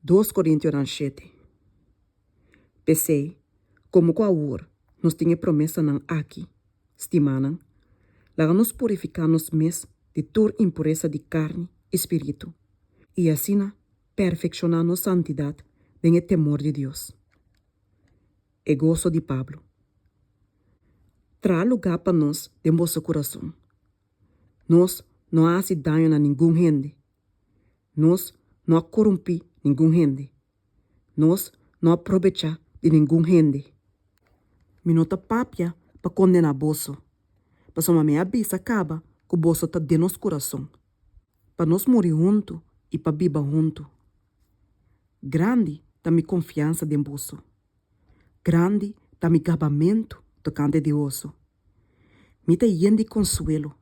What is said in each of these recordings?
Dos Korintionan shete. P'esei, komo ku awor nos tin e promesanan aki, stimánan, laga nos purifiká nos mes di tur impuresa di karni i spiritu, i asina perfekshoná nos santidat den e temor di Dios. E goso di Pablo. Traha lugá pa nos den boso kurason. Nos no a hasi daño na ningun hende. Nos no a korumpí ningun hende. Nos no a probechá di ningun hende. Mi no ta papia pa kondená boso, pasobra mi a bisa kaba ku boso ta den nos kurason, pa nos muri huntu i pa biba huntu. Grandi ta mi konfiansa den boso. Grandi ta mi gabamentu tokante di boso. Mi ta yen di konsuelo,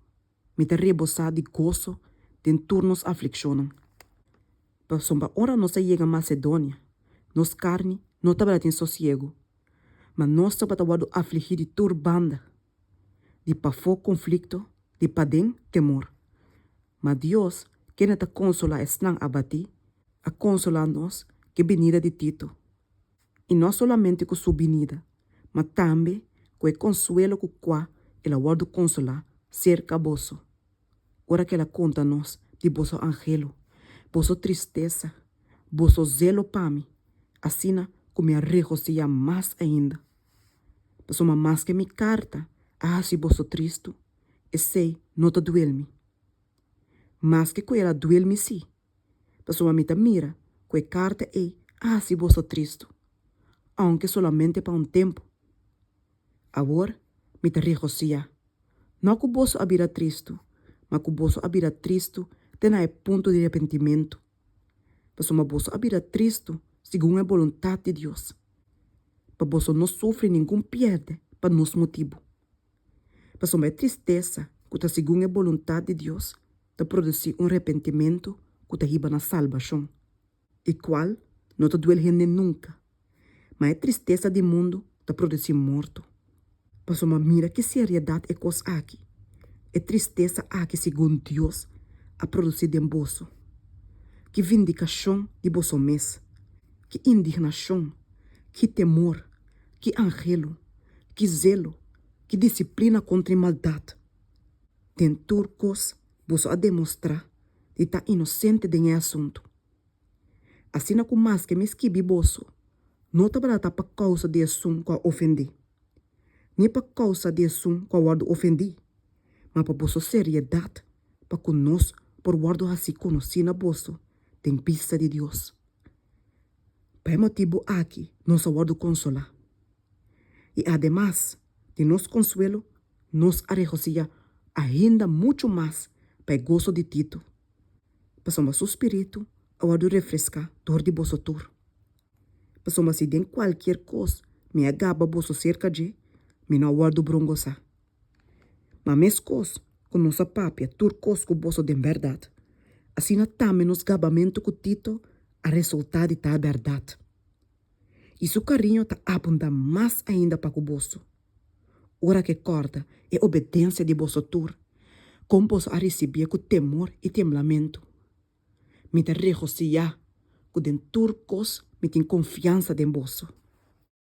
mi ta rebosá di goso den tur nos aflikshonnan. Pasobra ora nos a yega Masedonia, nos karni no tabatin sosiegu, ma nos tabata wòrdu afligí di tur banda, di pafó konflikto, di paden temor. Ma Dios, kende ta konsolá esnan abatí, a konsolá nos ku e binida di Tito, i no solamente ku su binida, ma tambe ku e konsuelo ku kua el a wòrdu konsolá serka boso, ora ku el a konta nos di boso anhelo, boso tristesa, boso zelo pa mi, asina ku mi a regosihá mas ainda. Pasobra maske mi karta a hasi boso tristu, esei no ta duel mi. Maske ku el a duel mi sí, pasobra mi ta mira ku e karta ei a hasi boso tristu, ounke solamente pa un tempu. Awor mi ta regosihá, no ku boso a bira tristu, ma ku boso a bira tristu te na e punto di repentimentu, pasobra boso a bira tristu segun e boluntat di Dios, pa boso no sufri ningun pièrdè pa nos motibu. Pasobra e tristesa ku ta segun e boluntat di Dios ta produsí un repentimentu ku ta hiba na salbashon, i kual no ta duel hende nunka. Ma e tristesa di mundu ta produsí morto. Pasobra mira ki seriedat e kos aki, e tristesa aki segun Dios a produsí den boso! Ki vindikashon di boso mes, ki indignashon, ki temor, ki anhelo, ki zelo, ki disiplina kontra e maldat! Den tur kos boso a demostrá di ta inosente den e asuntu. Asina ku maske mi skibi boso, no tabata pa kousa di esun ku a ofendí, ni pa kousa di esun ku a wòrdu ofendí, ma pa boso seriedat pa ku nos por wòrdu hasí konosí na boso den bista di Dios. Pa e motibu aki nos a wòrdu konsolá. I ademas di nos konsuelo, nos a regosihá ainda muchu mas pa e goso di Tito, pasobra su spiritu a wòrdu refreská dor di boso tur. Pasobra si den kualkier kos mi a gaba boso serka dje, mi no a wòrdu brongosá. Ma meskos ku nos a papia tur kos ku boso den bèrdat, asina tambe nos gabamentu ku Tito a resultá di ta bèrdat. I su kariño ta abundá mas ainda pa ku boso, ora ku e kòrda e obedensia di boso tur, kon boso a risibié ku temor i temblamentu. Mi ta regosihá ku den tur kos mi tin konfiansa den boso.